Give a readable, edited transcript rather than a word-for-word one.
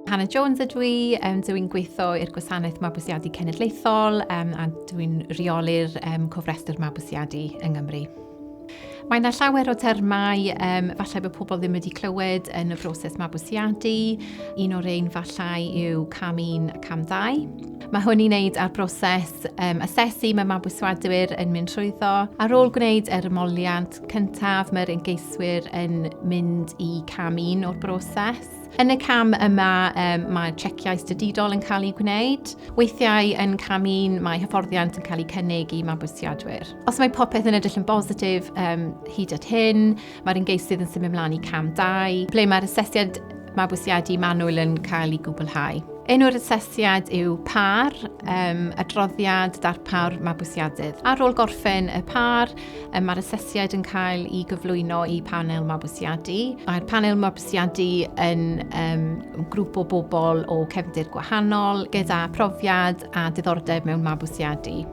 Hannah Jones ydw i, dw i'n gweithio i'r Gwasanaeth Mabwysiadu Cenedlaethol um, a dw i'n rheoli'r um, cofrestr mabwysiadu yng Nghymru. Mae yna llawer o termau um, falle bod pobl ddim wedi clywed yn y broses mabwysiadu. Un o'r ein falle yw cam 1 a cam 2. Mae hwn i wneud â'r broses um, asesu mae mabwysiadwyr yn mynd trwyddo. Ar ôl gwneud yr ymoliad cyntaf, mae'r ymgeiswyr yn mynd i cam 1 o'r broses. Yn y cam yma, um, mae checiau stadudol yn cael eu gwneud. Weithiau yn cam un, mae hyfforddiant yn cael ei cynnig i mabwysiadwyr. Os mae popeth yn edrych yn bositif um, hyd at hyn, mae'r ymgeisydd yn symud ymlaen i cam 2, ble mae'r asesiad mabwysiadu manwl yn cael ei gwblhau. Enw'r asesiad yw PAR, um, adroddiad darpar mabwysiadydd. Ar ôl gorffen y PAR, um, mae'r asesiad yn cael ei gyflwyno i panel mabwysiadu. Mae'r panel mabwysiadu yn um, grŵp o bobl o cefndir gwahanol gyda profiad a diddordeb mewn mabwysiadu.